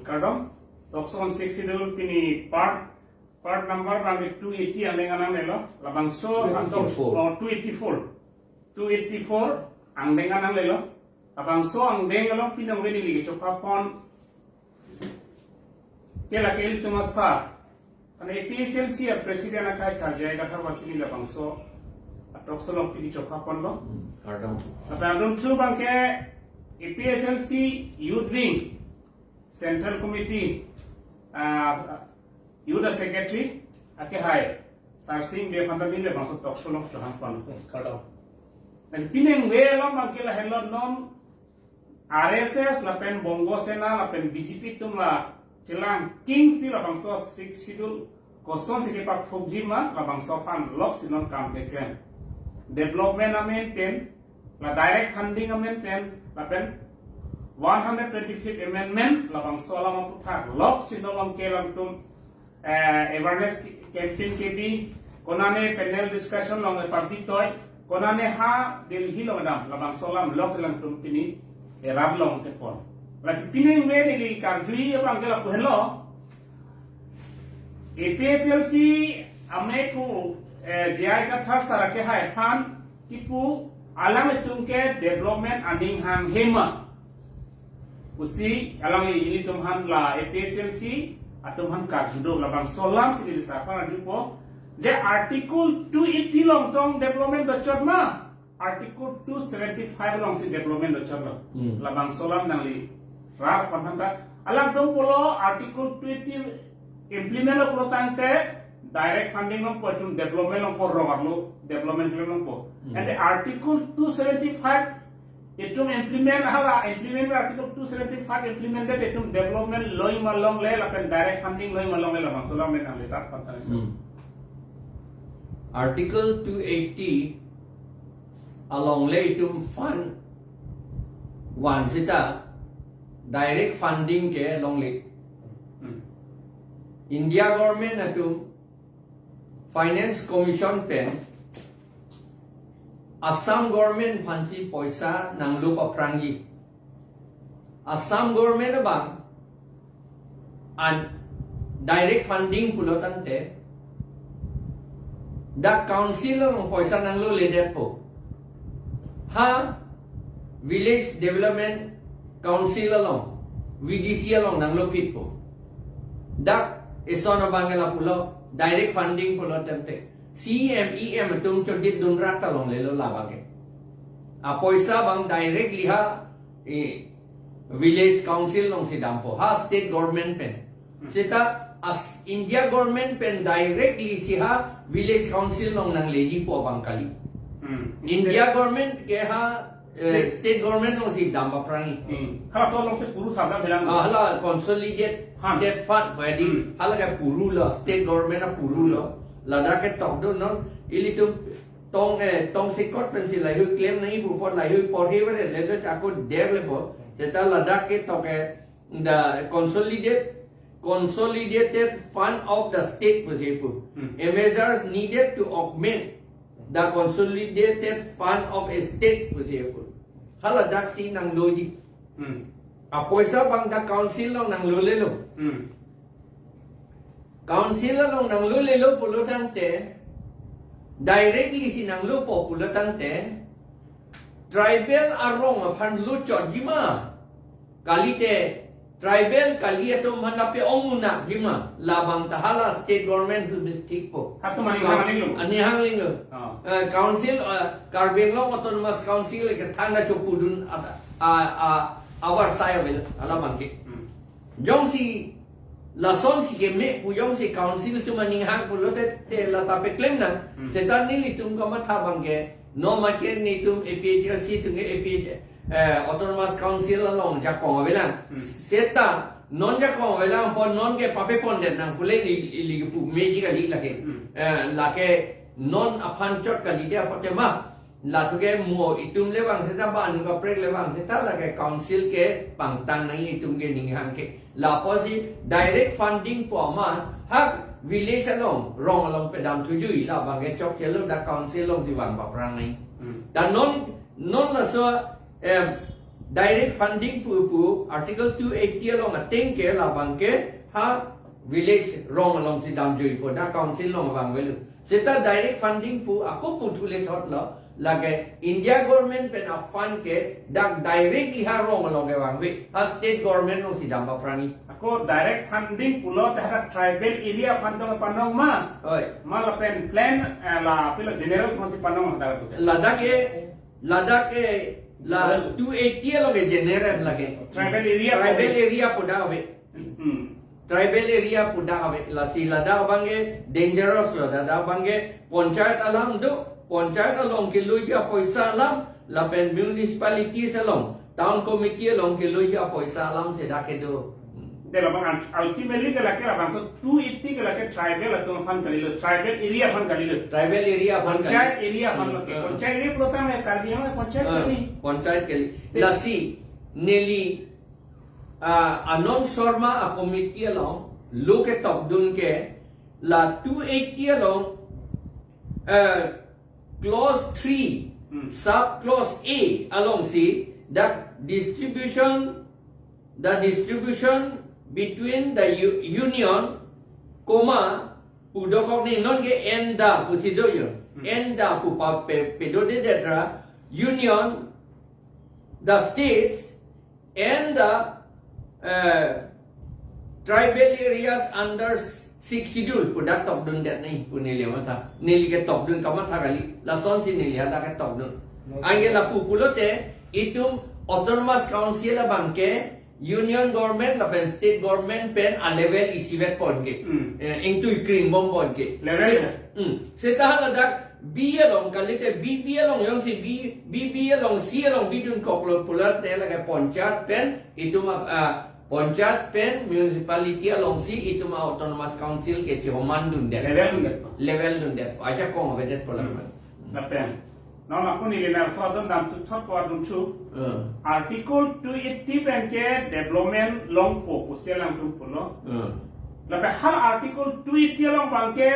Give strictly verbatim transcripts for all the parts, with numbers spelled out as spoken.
Kardom, Tokson Sixth Schedule pini part, part number bang two eighty angdeng anang lelo, labangso atok, two eighty-four. Oh, two eighty-four. Two eighty-four angdeng anang lelo, labangso angdeng along pinang veni ligi chokapon. Ke lake ilitum asar. Karena A P H L C a president akai Sir J I Kathar vasi labangso atok solok pini chokapon lo. Hmm, kardom. Lapen adung thu bangke A P H L C Youth Wing, Central Committee, ah, Youth Secretary, ake hai, Sir Sing Bey aphan ta pini labangso atok solok chohangpon. Hmm, kardom. Nasi pinang ve along bangke lahelo non R S S lapen Bongo Sena lapen B J P atum la chelang kingsi labangso Sixth Schedule kosonsi kepaphukji ma labangso aphan loksi non kam keklem. Development amen pen, la direct funding amen pen, lapen one hundred twenty-fifth amendment labangso alam aputhak loksi non along ke alangtum eh, awareness campaign kebi, konane panel discussion along e pabitoi, konane ha Delhi along dam, labangso alam lok alangtum pini, eh, rat along kepon. Lasi pinang ve neli karjui abangke lapu henlo, A P H L C amekhu, eh, J I Kathar Sir ake hai aphan kipu alanglitum ke development aning hanghe ma pusi alangli ilitum aphan la A P H L C atum aphan karju do, labangso alamsi neli sir aphan arjupo je Article two eighty along tong development dochot ma, Article two seventy-five alongsi development dochotlo. Hmm. Labangso alam nangli rat aphan than ta. Alangtum pulo Article two eighty implement lo pulo tangte direct funding longpo, itum development longpo, rong arlo development longpo. Hmm. And the Article two seventy-five itum implement, hala implement Article two seventy-five implemented, itum development loi ma longle lapen direct funding loi ma longle, labangso alam nangli rat aphan than iso. Hmm. Article two eighty along le itum fund van seta direct funding ke longle. Hmm. India government atum Finance Commission pen Assam government aphansi poisa nanglo paphrangji. Assam government abang an direct funding pulo tangte dak council along poisa nangloledetpo. Ha Village Development Council along, V D C along nanglopitpo. Dak eson abang ke lapulo, direct funding pulo tangte C E M, E M atum chodit dunrat ta longlelo labang ke. Apoisa abang directly ha, eh, Village Council alongsi dampo, ha state government pen. Hmm. Seta as India government pen directly si ha Village Council along nanglejipo abang kali. Hmm. India government ke ha, eh, state, state government alongsi dam paphrangji. Hmm. Hala so alongsi puru thap damhelang. Ah, hala consolidate, fund, that fund, badi, hmm, hala ke purulo, state government apurlo. Ladak ke tokdun non, ilitum tong, eh, tongsekot pensi lahei klem nangji pu apot lahei porhi vare, lele ako der lepo. Seta ladak ke tok, eh, the consolidate, consolidated fund of the state pusi pu. Hmm. A measures needed to augment the consolidated fund of a state pusi pu. Hala daksi nangloji. Hmm. Apoisa abang dak council along nanglolelo. Hmm. Council along nanglolelo pulo tangte, directly si nanglopo pulo tangte, tribal arong aphan lochotji ma. Kalite, tribal kali atum aphan ta pe-ong unakji ma. Labang ta hala state government pu bistik po. Hatum aning hang aning lo. Aning hang aning lo. Ah. Eh, council, eh, Karbi Anglong Autonomous Council ke thangta chopudun ata, a, a, awar saya vel, hala abang ke. Hmm. Jongsi lasonsi keme pu jongsi council atum aning hang pulote, te lata peklem nang. Hmm. Seta nelitum kamatha abang ke, no make netum A P H L C atum ke A P H, eh, Autonomous Council along jakong avelang. Hmm. Seta non jakong avelang apot non ke papepondet nang pule ili, ili pu meji kali lake. Hmm. Eh, lake non aphan chot kalite apot tema. Latum ke mo itum le vang seta ba anu kaprek le vang seta lake council ke pangtang nangji itum ke aning hang ke. Lapusi direct funding pu amat ha village along, rong along pedam thuji, labang ke chokchelo, dak council alongsi van paphrang nangji. Hmm. Dak non, non laso, em, Direct funding pu pu Article two eighty along ateng ke labang ke ha village rong alongsi damjuipo, dak council along abang avelo. Seta direct funding pu ako puthule thotlo, lake India government pen a-fund ke dak directly ha rong along kevang ave, ha state government alongsi dam aphrangji. Ako direct funding pulote ha tribal area aphan dong panong ma? Oi. Ma lapen plain, eh, la pilo general aphansi panong ma dak? Ladak ke, ladak ke la two eighty along ke general lake. Tribal area. Tribal area pu dak ave. Hmm. Tribal area pu dak ave. Lasi ladak abang ke dangerous lo, ladak abang ke panchayat alam do, panchayat along keloiji apoisa alam, lapen municipalities along, town committee along keloiji apoisa alam si dak kedo. Hmm. Te labang ul-, ultimately ke lake labangso two eighty ke lake tribal atum aphan kalilo, tribal area aphan kalilo. Tribal area aphan kali. Panchayat area aphan lake. Hmm. Panchayat area pulotangte Karbi Anglong panchayat kali. Panchayat kali. Te- Lasi neli, ah, Anand Sharma a-committee along lo ketokdun ke la two eighty along, eh, clause three, Hmm. sub clause A alongsi the distribution, the distribution between the u-, union, comma, pu dokok ni, non ke and the pusi do jo. Hmm. And the pu pa pe, pedodedet ra, union, the states, and the, uh, tribal areas under Sixth Schedule pu dak tokdundet nangji pu neli matha. Neli ketokdun kamatha kali. Lasonsi neli hadak ketokdun. Anke lapu pulote itum Autonomous Council abang ke Union Government lapen State Government pen a-level isivet pon ke. Hmm. Eh, ingtui kringbom pon ke. Level. Se-, hmm. Seta haladak B along kalite B B along jongsi B, B B along C along bidunkoklo pulote lake panchayat pen itum a, ah, panchayat pen municipality alongsi itum a-Autonomous Council kechihomandundet. Level dundet. Level dundet. Ajakong avedet pulo. Hmm. Lapen non ako neli nerso adon dam thuthot ko adon thu. Hmm. Article two eighty pen ke development longpo pusi alangtum pulo. Hmm. Lapen ha Article two eighty along abang ke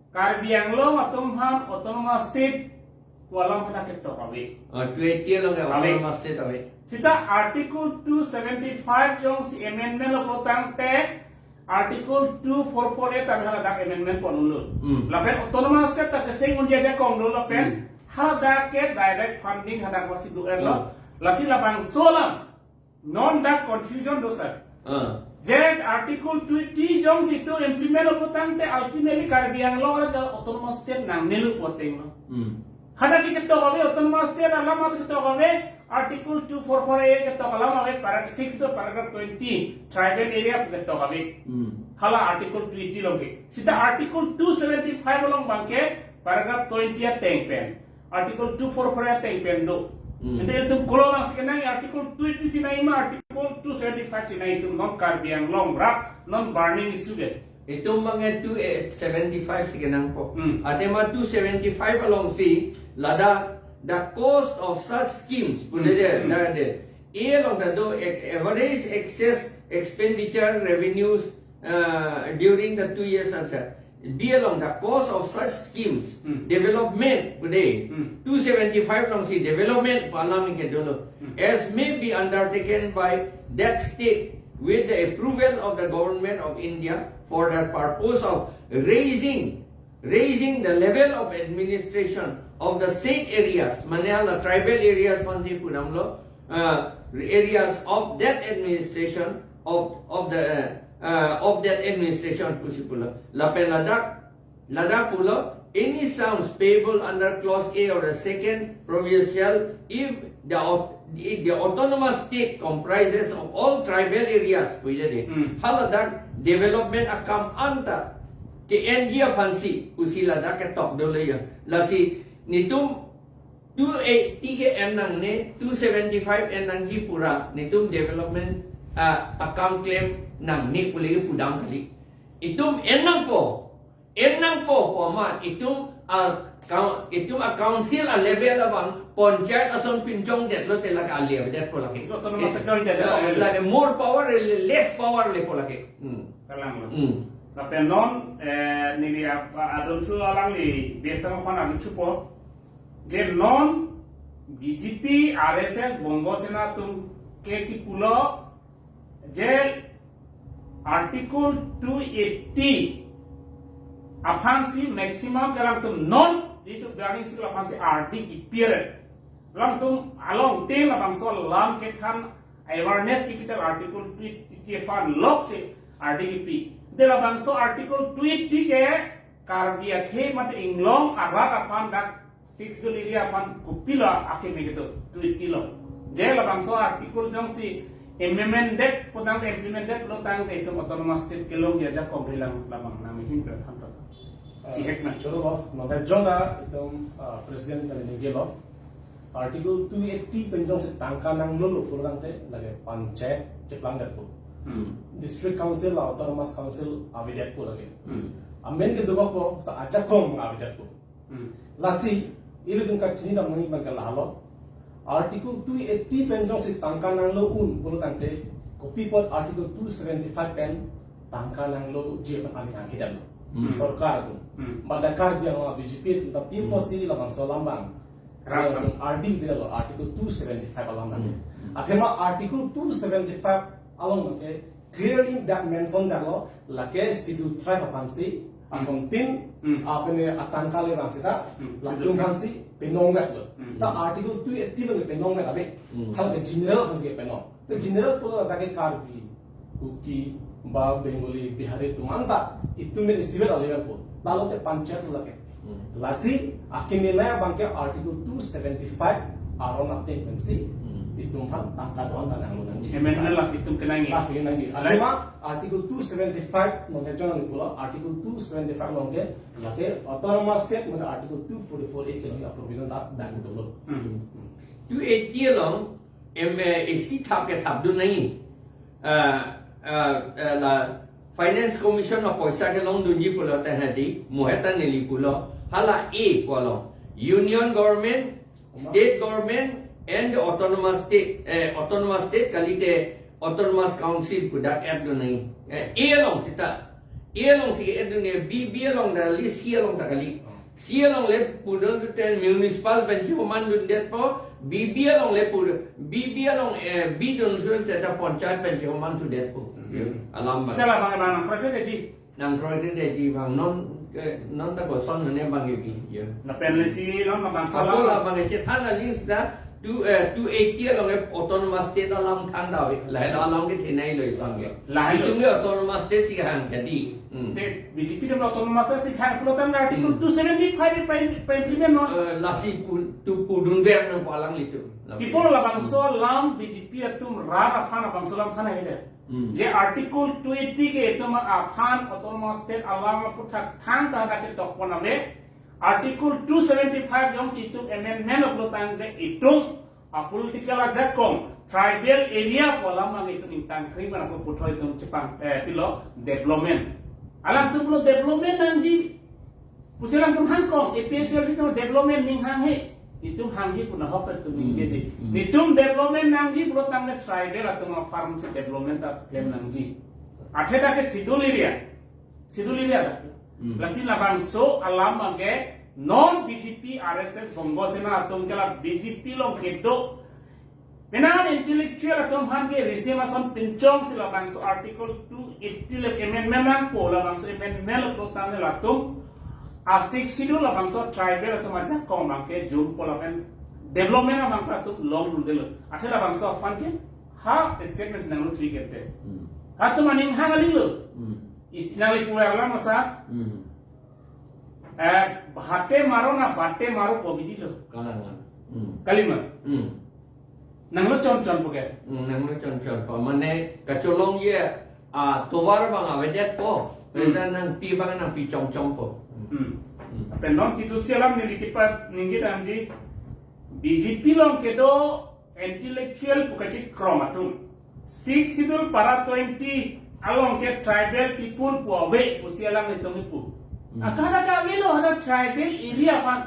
Karbi Anglong atum aphan Autonomous State pu alam hadak ketok ave. Ah, two eighty along ke Ave. Autonomous State ave. Seta Article two seventy-five jongsi amendment lo pulotangte Article two four four A ta hadak amendment ponlo. Hmm. Lapen Autonomous State ta keseng unja ajakong lo lapen Hmm. hadak ke direct funding hadak masi do-etlo. Hmm. Lasi labangso alam non dak confusion do sir. Ah. Je Article two eighty jongsi itum implement lo pulotangte ultimately Karbi Anglong hadak Autonomous State nangnelo pu atenglo. Hmm. Hadak ke ketok ave Autonomous State alam hadak ketok ave Article two four four A ketok alam ave paragraph six to paragraph twenty tribal area ketok ave. Hmm. Hala Article two eighty along ke. Seta Article two seventy-five along abang ke paragraph twenty ateng pen. Article two four four ateng pen do. Hmm. Ante itum kolo abang si kenangji Article two eighty si nangji ma Article two seventy-five si nangji itum non Karbi Anglong rak non burning issue ke. Itum abang ke two seventy-five si kenangpo. Hmm. Athema two seventy-five alongsi ladak the cost of such schemes pu Hmm. de, Hmm. de, de. A along ta do a-, average excess expenditure revenues, uh, during the two years answer. B along the cost of such schemes, Hmm. development pu de. Hmm. Two seventy-five alongsi development pu alam ke dolo. Hmm. As may be undertaken by that state with the approval of the Government of India for the purpose of raising, raising the level of administration of the said areas. Mane hala tribal areas aphansi pudamlo, uh, areas of that administration of, of the, uh, of that administration pusi pulo. Lapen ladak, ladak pulo, any sums payable under clause A of the second provisional if the aut-, if the Autonomous State comprises of all tribal areas pu de. Hmm. Haladak development akam anta ke-enji aphansi pusi ladak ketok dolo ya. Lasi nitum two eighty ke en nangne, two seventy-five en nangji pura, nitum development, ah, akam klem nangne pu le pudam kali. Itum en nangpo, en nangpo pu amat, itum, ah, coun-, itum a-council a-level abang, panchayat ason pinchongdetlo te lake ale avedetpo lake. Autonomous State, eh, lake more power, less power lepo lake. Hmm. Kalanglo. Hmm. Lapen non, eh, neli ap-, adon thu alangli base aphan adon thupo. Je non B J P, R S S, Bongo Sena atum ke kipulo je Article two eighty aphansi maximum ke alangtum non di tu burning issue aphansi ardi kipi ave. Alangtum along tin labangso alam kethan awareness kipi ta Article two eighty aphan loksi ardi kipi. De labangso Article two eighty ke Karbi akhei mate inglong arat aphan dak Sixth Schedule area aphan kopilo akhei me kedo two eighty lo. Je labangso article jongsi amended putangte implemented lo tangte itum autonomous state kelongji ajakong rilang labang nang hin per than to. Chihek na. Choro lo, maka jongda itum, ah, president kali ningje lo. Article two eighty pen jongsi tangka nanglolo pulotangte lake panchayat cheplang detpo. Hmm. District council, autonomous council avedetpo lake. Hmm. Amen ke dokokpo, ta ajakong avedetpo. Hmm. Lasi, ilitum kachinidam nangji abang ke lahelo. Article two eighty pen jongsi tangka nanglo un pulotangte, kopi apot Article two seventy-five pen tangka nangloji pen aning anghidam lo. Hmm. Sorkar atum. Hmm. Banda Karbi Anglong B J P atum ta pi Hmm. apotsi labangso alam abang. Rat Article ardi bidalo, Article two seventy-five along Hmm. lake. Hmm. Athema Article two seventy-five along lake clearly dak mention daklo, lake Schedule Tribe aphansi, Hmm. asontin, Hmm. apene atangka le abang seta, Hmm. latum Schedule Tribe. aphansi penong daklo. Hmm. Ta Article two eighty lo penong dak ave. Hmm. Hal ke general aphansi penong. To general pulo dak ke Karbi, Kuki, ba Bengali, Bihari atum anta, itum men isivet ave po. Lalo te panchayat lo lake. Hmm. Lasi, akimi la abang ke Article two seventy-five aron ateng pensi, Hmm. itum aphan tangka do-an ta nanglo nangji. Amendment lasi itum kenangji. Lasi nangji. Right. Athema Article two seventy-five along ke jong ni pulo, Article two seventy-five along ke, lake autonomous state mane Article two forty-four A kelongji aprovision ta dak dolo. Hmm. Two eighty along, em, eh, isi thap ke thapdun nangji. Ah, ah, ah, la Finance Commission apoisa kelongdunji pulo tangte hadi, mo heta neli pulo, hala A pu along. Union government, state government, and the autonomous state, eh, autonomous state kalite autonomous council pu dak add dun nangji. Eh, A along seta. A alongsi add dun nangji, B, B along ta kali, C along ta kali. C along le pudun dute municipal pen chomandundetpo, B, B along le pudun, B, B along, eh, B dun sudun teta panchayat pen chomandundetpo. Hmm. Alam abang. Seta labang abang nangkroikre detji. Nangkroikre detji abang non, eh, non ta koson mane abang ke bi, ya. Lapen lesi non abang Ako salam. Labang ke chethan a list ta, two, eh, two eighty along ke autonomous state alam than dave. Lahelo along ke thenei lo isong ke. Lahelo. Itum ke autonomous state si hang jadi. Hmm. Te B J P atum autonomous state si hang pulotangte Article Hmm. two seventy-five pa-, pa-implement non. Eh, lasi pu-, tu pudun ver nangpo alanglitum. Lapen People labangso alam B J P atum rat aphan labangso alam than hede. Hmm. Je Article two eighty ke itum aphan autonomous state alam aputhak than ta dak ke tokpon ave. Article two seventy-five jongsi itum amendment lo pulotangte itum a political ajakong, tribal area pu alam abang itum ingtang kring mana pu puthot itum chepang, eh, pilo development. Alangtum pulo development nangji. Pusi alangtum hangkong, A P H L C atum development ning hanghe. Itum hanghe pu nahok itum Hmm. ningjeji. Hmm. Netum development nangji pulotangte tribal atum a-farm si development ta klem nangji. Athe dak ke schedule area. Schedule area dak ke. Hmm. Lasi labangso alam abang ke non B J P, R S S, Bongo Sena atum ke la B J P along kedo. Penang intellectual atum aphan ke risem ason pinchongsi labangso Article two eighty le amendment nangpo, labangso amendment lo pulotangte latum a-Sixth Schedule labangso tribal atum ajakong abang ke jumpo lapen development abang ke latum longdundelo. Athe labangso aphan ke ha statement si nanglo thri kente. Hmm. Latum aning hang alilo. Hmm. Is nangli puver alam asa. Hmm. Eh, bhate maro na bate maro pu abidi lo. Kalang lang. Hmm. Kalima. Hmm. Nanglo chon chon pu ke. Hmm, nanglo chon chon pu. Mane kacholongji, ah, tovar abang avedetpo. Hmm. Penta nangpi abang nangpi chom chom pu. Hmm. Hmm. Lapen non kitu si alam neli kipat ningje damji B J P along kedo intellectual pu kachikrom atum. Sixth Schedule para twenty along ke tribal people pu ave pusi alanglitum kipu. Hmm. Akada ke avelo hadak tribal area aphan.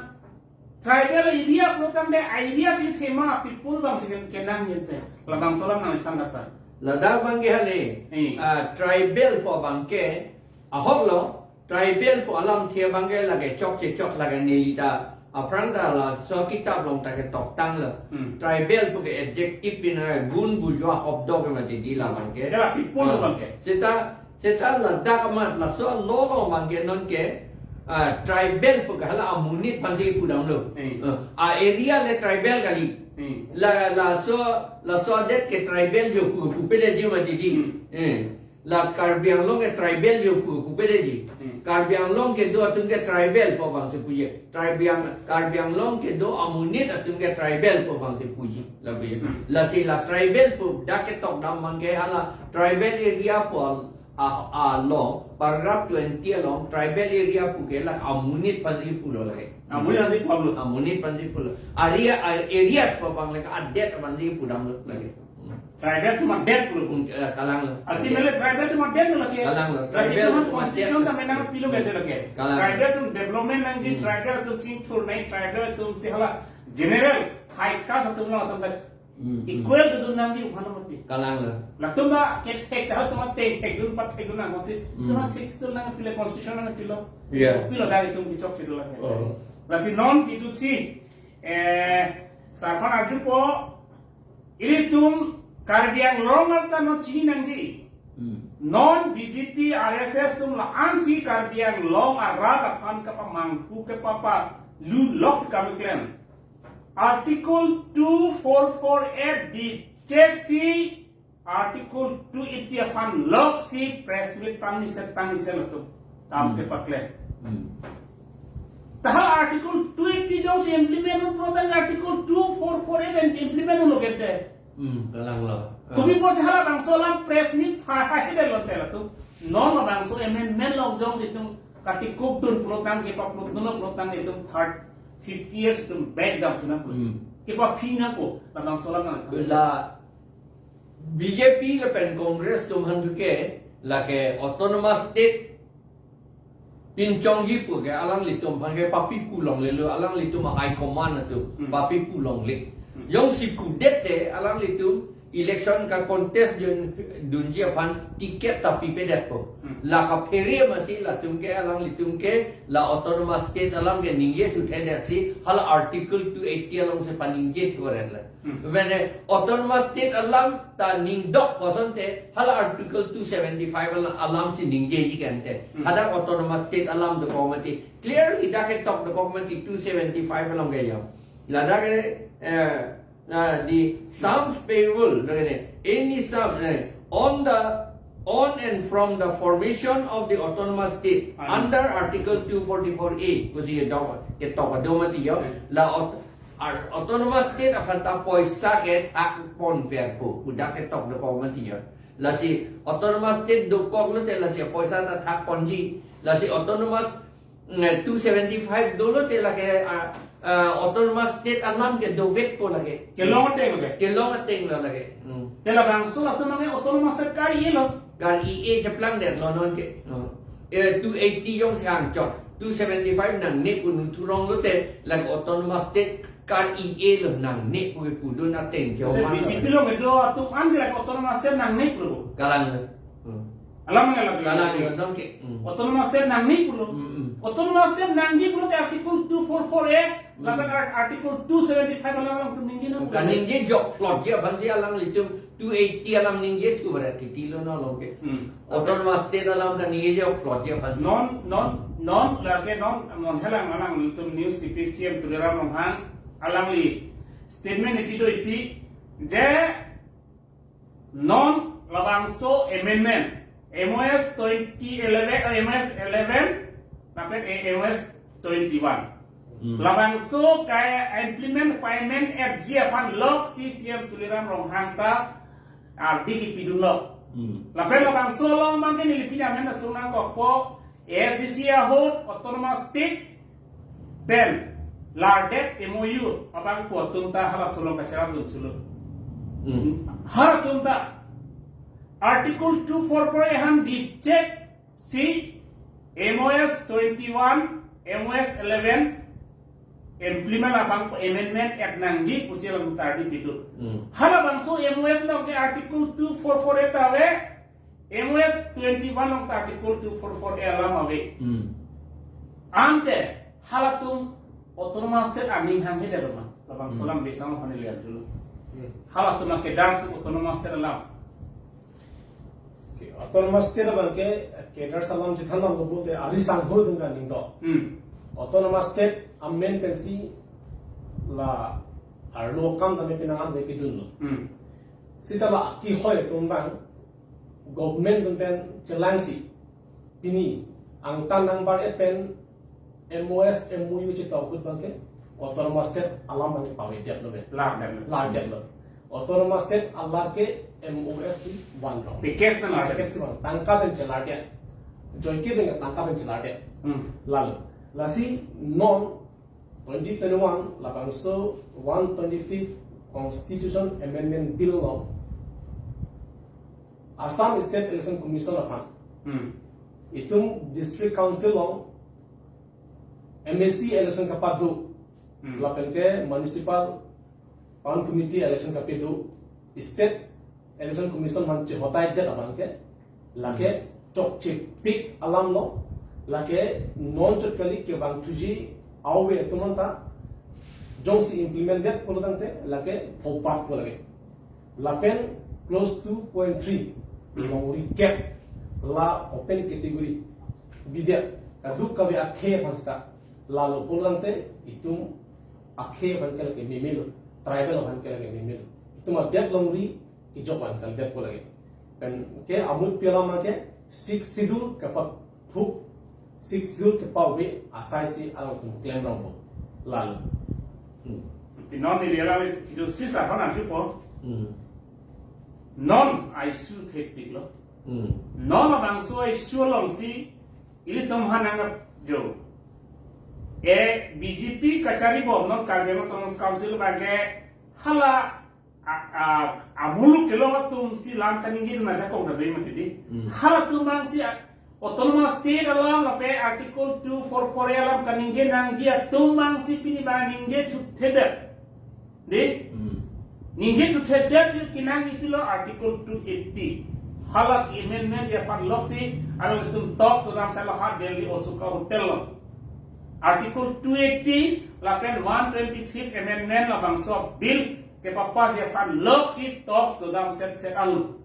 Tribal area pulotangte area si thema people abang si ken-, kenangji pen. Labangso alam nangthan asa. Ladak abang ke hale, Eh. ah, tribal pu abang ke, ahok lo, tribal pu alamthe abang ke lake chokche chok lake neli ta Aphrang ta laso akitap along ta ketok tanglo. Hmm. Tribal pu ke adjective pin hai, gun bujua hobdo ke mati di labang ke. Kala people Ah. labang ke. Seta, seta ladak amat laso law along abang ke non ke, ah, tribal pu ke hala amonit aphansi pudamlo. Hmm. Ah, a area le tribal kali. Hmm. La, laso, laso adet ke tribal jo pu, pupedetji mati di. Hmm. Eh. La Karbi Anglong ke tribal jo pu, pupedeji. Hmm. Karbi Anglong kedo atum ke tribal pu abangsi puji. Karbi Ang-, Karbi Anglong kedo amonit atum ke tribal pu abangsi puji. Lapu ya. Hmm. Lasi la tribal pu dak ketok dam abang ke hala tribal area pu al-, a, along, paragraph twenty along, tribal area pu ke la amonit aphansi pulo lake. Amonit aphansi pulo. Amonit aphansi pulo. Area, a-, areas pu abang lake adet aphansi pudamlo lake. Tribal atum adet pulo. Hmm, eh, kalang lo. Ultimately tribal atum adet lo lake. Kalang lo. Lasi tribal atum adet constitution lo. Tame nangpilo ke adet lake. Kalang lo. Tribal atum development nangji, hmm, tribal atum chingthur nangji, tribal atumsi hala general high caste atum lo atum ta, hmm, hmm, equal to dun nangji uphan mati. Kalang lo. Latum ta kethek ta atum ateng thekdun pathekdun nang masi. Hmm. Tuma six atum nangpilo, constitution nangpilo. Yeah. Pilo dari atum kechok chedo lake. Oh. Lasi non kitusi, eh, sar aphan arjupo, ilitum Karbi Anglong arta non chini nangji. Hmm. Non B J P R S S atum la-ansi Karbi Anglong arat aphan kapamanghu kapapalulok si kami klem. Article two four four A dipchek si Article two eighty aphan loksi press meet pangniset pangniset latum. Tam, hmm, kepaklem. Hmm. Taha Article two eighty jongsi implement un pulotangte Article two four four A implement unlo kete. Hmm, kalang lo. Ah. Kopi apot si halabangso alam press meet pha-, pha-, hede lote latum. Non labangso amendment along jongsi itum katikukdun pulotangte, paplutdunlo pulotangte itum third, fifty years itum back damsu nangpo. Hmm. Kepaphi nangpo, labangso alam nang. La B J P lapen Congress atum aphan ke lake autonomous state pinchongji pu ke alanglitum aphan ke papipu longlelo, alanglitum a high command atum, hmm, papipu longle. Hmm. Jongsi pudetde alanglitum election ka-contest dun, dunji aphan ticket ta pipedetpo. Hmm. La kaphere masi latum ke, alanglitum ke la autonomous state alam ke ningjethuthedetsi hala Article two eighty alongsi paningjethuret la. Hmm. Mane autonomous state alam ta ningdok kosonte hala Article two seventy-five alam, alamsi ningjeji kente. Hmm. Hadak autonomous state alam dokok mati. Clearly dak ketok dokok mati two seventy-five along ke ya. Ladak ke, eh, uh, the sums payable, ladak ke, any sum, eh, on the, on and from the formation of the autonomous state, ah, under Article two forty-four A, pusi dok, ketok kedo mati ya. Hmm. La aut-, ar-, autonomous state aphan ta poisa kethak ponverpo, pu dak ketok dokok mati ya. Lasi autonomous state dokok lote lasi poisa ta thak ponji. Lasi autonomous, mm, two seventy-five dolote lake, ah, ah, autonomous state alam ke dovekpo lake. Kelong ateng lo ke? Kelong ateng lo lake. Hmm. Te labangso latum nang autonomous state kar-i-e lo. Kar-i-e cheplangdetlo non ke. Hmm. Eh, two eighty jongsi hangchot, two seventy-five nangne pu nangthu ronglote lake autonomous state kar-i-e lo, nangne pu pudun ateng. Te joma B J P lo. Along kedo atum an ke lake autonomous state nangne pulo. Kalang lo. Hmm. Alam nang lake. Kalang lo, non ke. Hmm. Autonomous state nangne pulo. Hmm, hmm. Autonomous state nangji pulote Article two forty-four A, hmm, lapen Ar-, Article two seventy-five alam alam ningje nang. Kaningje jokplotji aphansi alanglitum two eighty alam ningjethubarat titi lo non along ke. Hmm. Autonomous state alam kaningje jokplotji aphan. Non, non, non, lake non, non helang alanglitum news kipi C M Tuliram Ronghang alangli statement ipi do isi, je non labangso amendment, M O S twenty eleven, eh, M O S eleven, lapen, eh, M O S twenty-one. Hmm. Labangso ka-implement, pa-amend-etji aphan loksi C M Tuliram Ronghang ta ardi kipidunlo. Hmm. Lapen labangso along abang ke neli pini amen ta sung nangkokpo, A S D C ahut, autonomous state pen lardet M O U abangphu atum ta halaso along kacherapdun thulo. Hmm. Halatum ta Article two forty-four A aphan dipchek si M O S twenty-one, M O S eleven implement abang amendment-et nangji pusi alam ta ardi pidun. Hmm. Halabangso M O S along ke Article two forty-four A ta ave, M O S twenty-one along ta Article two forty-four A alam ave. Hmm. Ante halatum Autonomous state aning hanghe det ma? Labangso alam, hmm, besi aphan neli an thulo. Hmm. Halatum ke das autonomous state alam. Okay, autonomous state abangke, eh, cadres alam chethan damlo pulote ari sangho atum kaningje do. Hmm. Autonomous state amen pensi la arlo akam tame penang an de pidunlo. Hmm. Seta la akehoi atum abang government atum pen chelangsi pini angtan nangbar-et pen M O S, M O U chetok ahut abangke autonomous state alam abangke pavedetlo be. Lardetlo. Lardetlo. Autonomous state alar ke M O S si vanrong. Package nanglardetlo. Package si van. Tangka pen chelardet. Joike pen tangka pen chelardet. Hmm. Lalo. Lasi non twenty twenty-one labangso one twenty-fifth Constitution Amendment Bill along Assam State Election Commission aphan, hmm, itum District Council along M A C election kapado, hmm, lapen ke Municipal Town Committee election kapado, State Election Commission aphan chehotaidet abangke, lake, hmm, chokchepik alamlo, lake non chot kali kevangthuji ave atum anta jongsi implement det pulo tangte lake phopat ko lake. Lapen clause two point three, hmm, longri kep la open category bidet kadokave akhei aphan seta, lalo pulo tangte itum akhei aphan ke lake memelo, tribal aphan ke lake memelo. Itum adet longri kejok aphan kaldet ko lake. Pen ke amut pi alam ke Sixth Schedule kepaphuk, Sixth Schedule kepave asai si alangtum klemrongpo. Lalo. Hmm. Pi non neli alam is, itu sisa aphan an thupo. Hmm. Non a-issue thekpiklo. Hmm. Non labangso a-issue alongsi ilitum aphan nangkap jo. E B J P kachari bom non Karbi Anglong Autonomous Council abangke hala a, a, amuluk kelong atumsi lam kaningje na jakong na dei mati di. Hmm. Halatum abangsi a, Autonomous State alam lapen Article two four four A alam kaningje nangji atum abangsi pini abang ningje thuthedet. Di? Hmm. Ningje thuthedet si kenangji pilo Article two eighty. Hala ke-amendmentji aphan loksi alangtum talks dodam salo ha Delhi Ashoka Hotel along. Article two eighty lapen one twenty-fifth Amendment labangso bill kepapass ji aphan loksi talks dodam setset alo.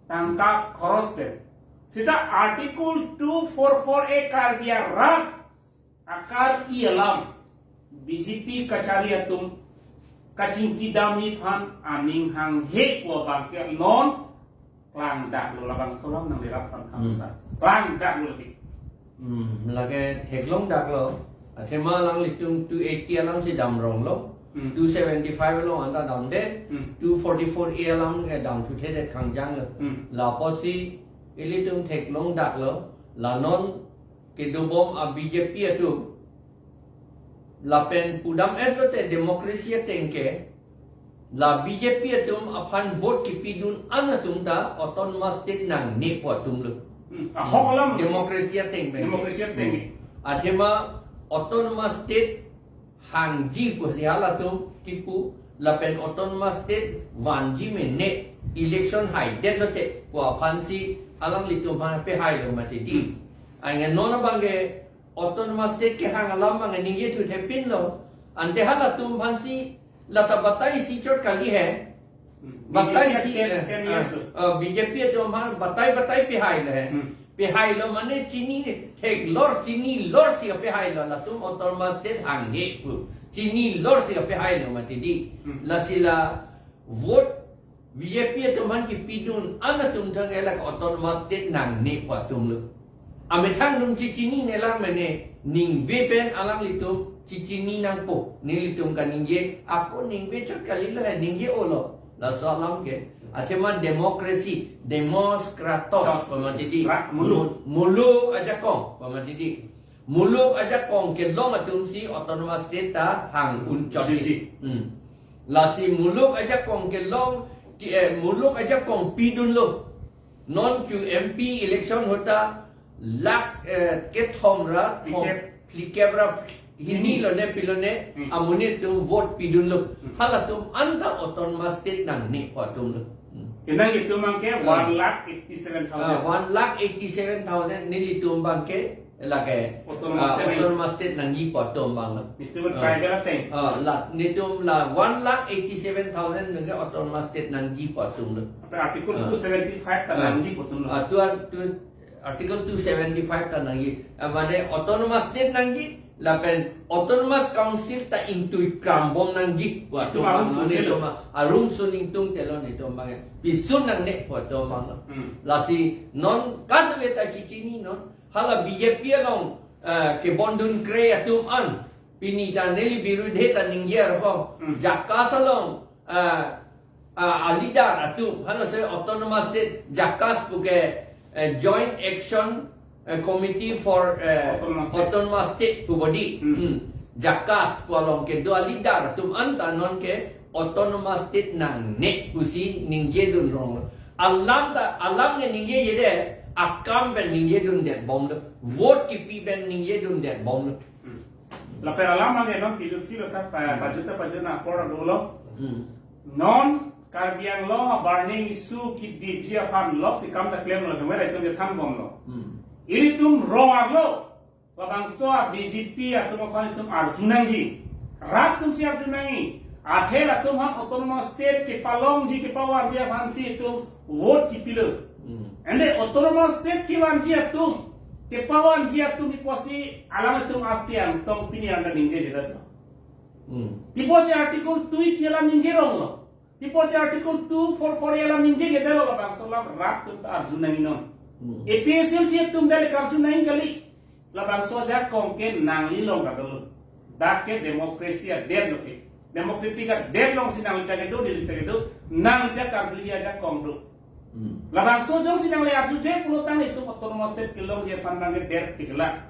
Tangka khoros pen. Seta Article two four four A Karbi arat akar-i alam B J P kachari atum kachingki damji aphan aning hanghe ko abangke non klangdaklo labangso alam nangli rat aphan, hmm, khamsa. Klangdaklo lagi. Hmm, lake theklongdaklo. Athema alanglitum two eighty alamsi damronglo. Hmm. Two seventy-five along anta damdet. Hmm. Two forty-four A alam ke dam thuthedet khangjanglo. Hmm. Lapusi ilitum theklongdaklo. La non kedobom a-B J P atum lapen pudam-et lote democracy ateng ke la B J P atum aphan vote kipidun an atum ta Autonomous State nangnepo atumlo. Hmm, ahok alam. Democracy ateng pen. Democracy ateng. Hmm. Athema Autonomous State hangji pu si halatum kipu lapen Autonomous State vanji mene election haidet lote pu aphansi alanglitum aphan pehailo mati di. Hmm. Anke non abangke Autonomous State kehang alam abang ningje thuthepinlo. Ante halatum aphansi lata batai si chot kali he. Hmm. Batai si, ten, eh, ten years eh, ago. Eh, B J P atum aphan batai batai pehailo he. Hmm. Pehailo mane chini theklor chinilor si pehailo latum Autonomous State hanghe pu. Chinilor si pehailo mati di. Hmm. Lasi la vote B J P atum aphan kipidun an atum thang elak Autonomous State nangnepo atumlo. Amethang atum chechinine lang mene ningve pen alanglitum chechini nangpo. Nelitum kaningje ako ningve chot kalilo he ningje-olo. Laso alam ke. Athema democracy, demos kratos, tos, pu mati di. Ra-, muluk. Mu-, muluk ajakong, pu mati di. Muluk ajakong kelong atumsi Autonomous State ta hang un chot. Ji, ji. Hmm. Lasi muluk ajakong kelong, ki, eh, muluk ajakong pidunlo. Non chu M P election ahut ta lakh, eh, kethom ra, thom, phlikep, phlikep ra hini, hmm, lone pilone, hmm, amonit atum vote pidunlo. Hmm. Halatum anta Autonomous State nangnepo atumlo. Hmm. Kenangji atum abangke, ah, one lakh eighty-seven thousand. Ah, one lakh eighty-seven thousand nelitum abangke Lake, autonomous ah, state nangji. Autonomous state nangji pu atum abang lo. Itum ah, tribal ateng. Ah, la, netum la one lakh eighty-seven thousand nangke autonomous state nangji pu atum lo. Apa Article ah, two seventy-five ta ah, nangji pu atum lo. Ah, tu, tu, Article two seventy-five ta nangji. Ah, mane autonomous state nangji, lapen autonomous council ta ingtui krambom nangji pu atum abang lo. Itum arum sun lo. Netum arum sun ingtung telo netum abang. Pisun nangne pu atum abang lo. Hmm. Lasi non kan ta chichini non. Hala B J P along, eh, kebondun kre atum an. Pini ta neli birudhe ta ningje arpo. Hmm. JACAS along, eh, eh, a leader atum. Hala se autonomous state JACAS puke, eh, Joint Action, eh, Committee for, eh, Autonomous State. Autonomous State pu body. Hmm. Hmm. JACAS pu along kedo a leader atum an ta non ke autonomous state nangne pusi ningjedun rong lo. Alam ta, alam ke ningjeje de, akam pen ningjedun det bom lo. Vote kipi pen ningjedun det bom lo. Hmm. Lapen alam abang ke non kejut si lo sa pa, hmm, pajut ta pajut na apor dolo. Hmm. Non Karbi Anglong a-burning issue kedipji aphan lok si kam ta klem lo, kemera itum kethan bom lo. Hmm. Ilitum rong arlo. Labangso a-B J P atum aphan itum arju nangji. Rat atum si arju nangji. Athe latum aphan autonomous state kepalongji kepavanji aphan si itum vote kipilo. Hmm. Ante autonomous state kevanji atum, kepavanji atum pi apotsi alanglitum ASEAN tong pini anta ningjeje det lo. Hmm. Pi apotsi Article two eighty alam ningje rong lo. Pi apotsi Article two four four alam ningjeje det lo, labangso alam rat atum ta arju nangji non. Hmm. A P H L C atum dale karju nangji kali. Labangso ajakong ke nangli along kadolo. Dak ke democracy adet lo ke. Democratic adet along si nangli ta kedo, Delhi ta kedo, nangli ta karjuji ajakong do. Hmm. Labangso jongsi nangli arjuje pulotangte itum autonomous state kelongji aphan nangke der pikla.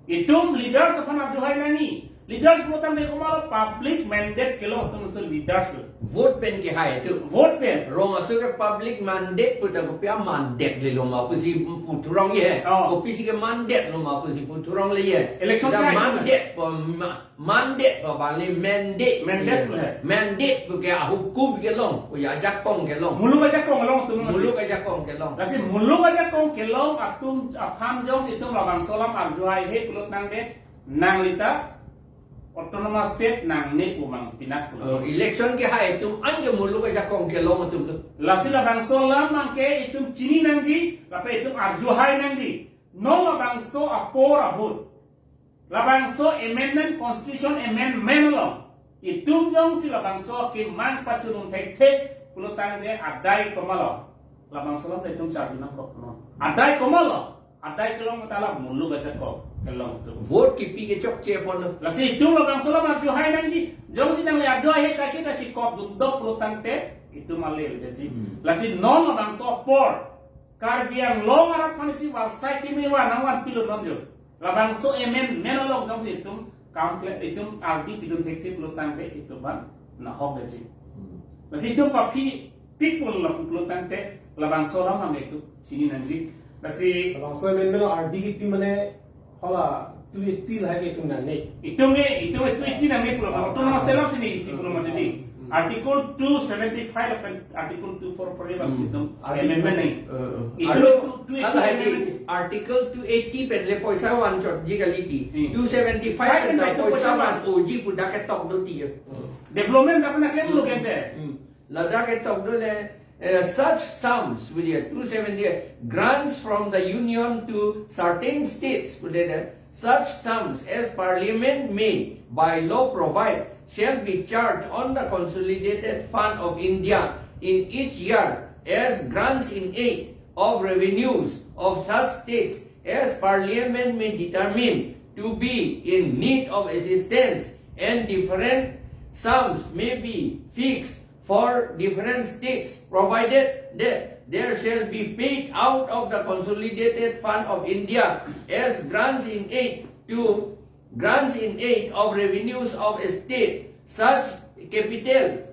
Itum leaders aphan arjuhai nangji. Leaders pulotangte komat lo, public mandate kelong atum si leaders lo. Vote pen kehai itum. Vote pen. Rong aso ke public mandate pu ta kopi a-mandate le lo ma pusi puthurong ye. Oh. Kopisi ke mandate lo ma pusi puthurong le ye. Election seta time. Mandate pu ma-, mandate pu abang le mandate. Mandate pu he. Mandate pu ke ahukum kelong, pu ya ajakong kelong. Muluk ajakong kelong atum. Muluk ajakong kelong. Lasi muluk ajakong kelong atum aphan jongsi itum labangso alam arjuhaihe pulotangte nangli ta autonomous state nangne pu abang pinak pulo. Oh, election kehai atum an ke muluk ajakong kelong atum lo. Lasi labangso alam abang ke itum chini nangji, lapen itum arjuhai nangji. Non labangso apor ahut, labangso amendment, constitution amendment along itum jongsi labangso kemang pachunun thekthe pulotangte adai komat lo. Labangso alam ta itum charju nangkok non. Adai komat lo. Adai kelong ta la muluk ajakong kelong atum. Vote kipi ke chokche apot lo. Lasi itum labangso alam arjuhai nangji. Jongsi nangli arjuhaihe kake ta chikop dundok pulotangte itum ale le ji. Hmm. Lasi non labangso apor Karbi Anglong arat aphan isi varsai kimi wa nangvan pilo non jo. Labangso amendment along jongsi itum kam kle itum ardi pidun thekthe pulotangte itum aphan nahok le ji. Hmm. Lasi itum paphi pik pul la pulotangte labangso alam abang itum chini nangji. Lasi labangso amendment lo ardi kipi mane hala two eighty lahai ke itum nangne. Itum ke, itum ke two eighty nangne pulo. Oh. Autonomous state along si nangji pulo mati di. Hmm. Article two seventy-five lapen Article two four four abang si itum. Hmm. Article amendment nangji. Eh, eh. Itu article two, two eighty hala hai di, amendment. Article two eighty pen le poisa vanchotji kali di. Hmm. Two seventy-five pen ta poisa van-oji pu dak ketok do ti ya. Hmm. Development dak na klem lo kente. Hmm. Ladak ketok do le, eh, such sums, pu di ya, two seventy, grants from the union to certain states, pu di ya, such sums as parliament may by law provide shall be charged on the consolidated fund of India in each year as grants in aid of revenues of such states as parliament may determine to be in need of assistance, and different sums may be fixed for different states, provided that there shall be paid out of the consolidated fund of India as grants in aid to grants in aid of revenues of a state, such capital,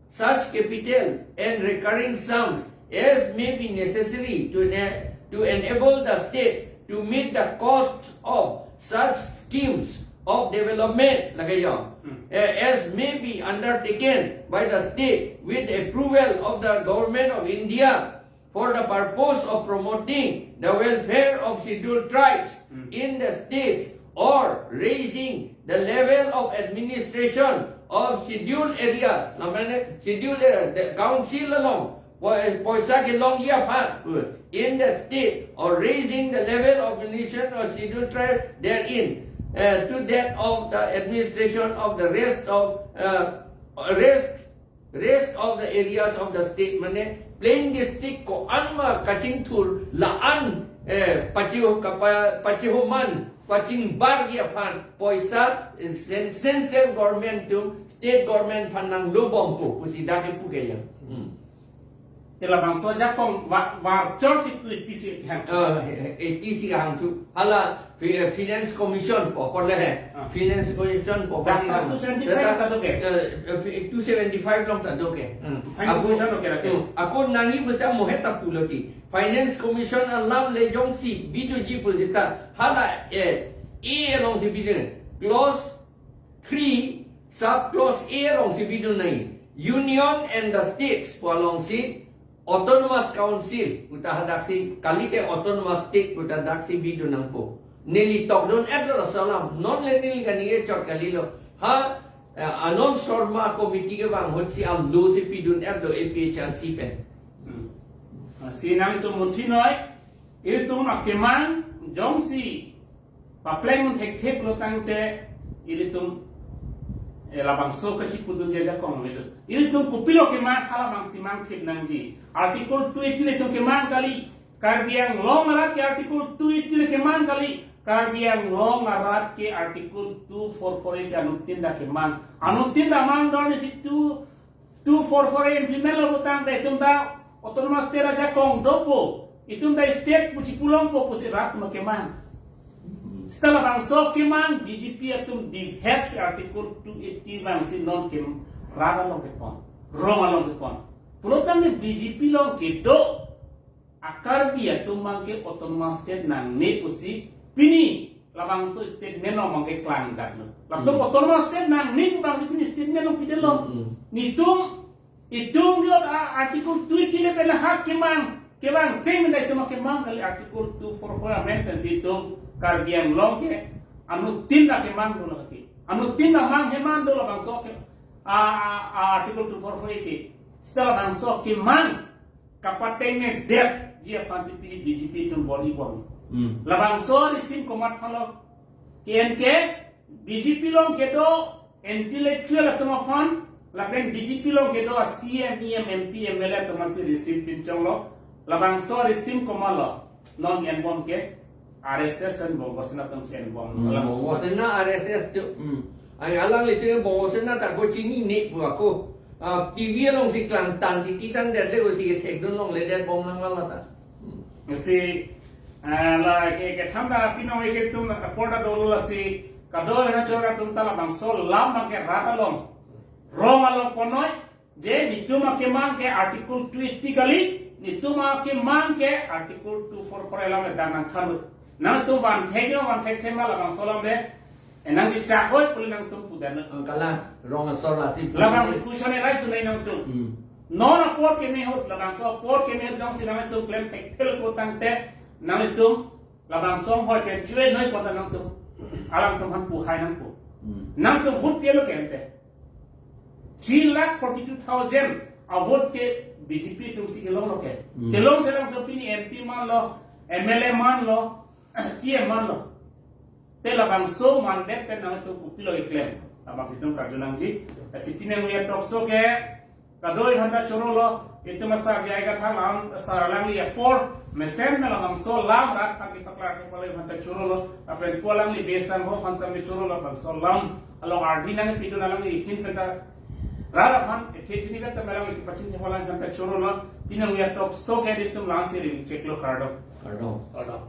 such capital and recurring sums as may be necessary to ena-, to enable the state to meet the costs of such schemes of development, lake yo, hmm, eh, as may be undertaken by the state with approval of the Government of India. for the purpose of promoting the welfare of scheduled tribes in the states or raising the level of administration of scheduled areas, lamane scheduled area, the council along, poi-, poisa kelongji aphan, in the state or raising the level of administration of scheduled tribe therein, uh, to that of the administration of the rest of, uh, rest rest of the areas of the state, mane plain district ko-an ma kachingthur la-an, eh, pachiho kapa-, pachiho man, pachingbarji aphan poisa, eh, cen-, central government atum, state government aphan nanglobompo pusi dak kepu ke ya. Hmm. Te labangso ajakong va-, varchor si tu iti si hang. Ah, eh, eh, iti si hang tu. Hala Fi-, eh, Finance Commission pu apor le he. Ah. Finance Commission pu apor le he. Data two seventy-five ta do ke? Eh, eh, fi-, two seventy-five along ta do ke. Hmm. Finance Commission lo ke la ke? Hmm. Ako nangji puta mohet ta pulo ti. Finance Commission alam le jongsi bidunji pu seta. Hala, eh, A alongsi bidun. Clause three, sub clause A alongsi bidun nangji. Union and the states pu alongsi Autonomous Council puta hadaksi, kali ke Autonomous State puta daksi bidun nangpo. Neli tokdun-etlo laso alam. Non le neli kani ke chot kalilo. Ha, eh, Anand Sharma Committee kevang ahut si alongsi pidun-etlo A P H R C pen. Hmm. Ah, si nangtum munthi noi, ilitum akemang jongsi papleng un thekthe pulo tangte ilitum, eh, labangso kachipudunji ajakong avelo. Ilitum kopilo kemang, halabangsi mangthip nangji. Article two eighty le itum kemang kali. Karbi Anglong arat ke Article two eighty le kemang kali. Karbi Anglong arat ke Article two four four A si anuttin ta kemang. Anuttin ta mang dor ni si tu two four four A implement lo putangte itum ta Autonomous State ajakong dopo, itum ta state pu chipulongpo pusi rat ma kemang. Seta labangso kemang B J P atum diphet si Article two eighty abang si non ke rat along kepon, rong along kepon. Pulo tangte B J P along kedo a-Karbi atum abang ke Autonomous State nangne pusi pini labangso statement along abang ke klangdaklo. Latum Hmm. Autonomous State nangne pu abang si pini statement along pidetlo. Hmm, hmm. Netum, itum jo a-, Article two eighty le pen hak kemang, kemang cheng mena itum kemang kali Article two four four amendment si itum Karbi Anglong ke anuttin ta kemang dolo ke. Anuttin ta mang heman dolo labangso ke. A, a, a, Article two four four A ke. Seta labangso kemang kapatengedetji aphan si pini B J P atum bor-i bor-i. Hmm. Labangso risim komat aphanlo, K N K, B J P along kedo intellectual atum aphan, lapen B J P along kedo a C M, E M, M P, M L A atum aphan si risim pinchonglo. Labangso risim komatlo, non enbom ke R S S and Bongo Sena atum si enbom. Hmm, alam Bongo Sena, R S S tu. Hmm. Ai alanglitum Bongo Sena ta ko chinine pu ako. Ah, T V alongsi klangtang titi tangdet le ko si kethekdun longledetbom lang ma la ta. Hmm. Si, ah, la ke, ketham ta pinong ke tum apor ta dolo lasi kadokave chora atum ta labangso alam abang ke rat along, rong along ponnoi. Je netum akemang ke Article two eighty kali, netum akemang ke Article two four four alam le dang nangthanlo. Nangtum van thek yo, van thekthe ma labangso alam le, eh, nangchichak oi pu le nangtum pudet non. Ang kalang, rong asor lasi. Labangsi question arise nai nangtum. Hmm. Non apor keme ahut, labangso apor keme ahut jongsi nangtum klem thekthelo putangte, nangtum labangso anghoi pen chue noi pon ta nangtum alanglitum aphan puhai nangpo. Hmm. Nangtum vote pilo ke ante. Three lakh forty-two thousand a-vote ke B J P atum si kelonglo ke. Hmm. Kelongsi nangtum pini M P manlo, M L A manlo, C M manlo. Te labangso mandate pen nangtum kopilo keklem. Labangsi itum karju nangji. Lasi pini nangli a-talk show ke kadokave aphanta chorolo, itum asar J I Kathar alam asar alangli apor mesen na labangso alam rat aphan kepaklar ke kadokave aphanta chorolo, lapen pu alangli base tang ho aphan sitame chorolo, labangso alam along ardi nangpidun alangli ahin pen ta rat aphan ethe thini pen ta alangli kepachini pu alam aphanta chorolo, pini nangli a-talk show ke itum lang si ring cheklo, kardom. Kardom. Kardom.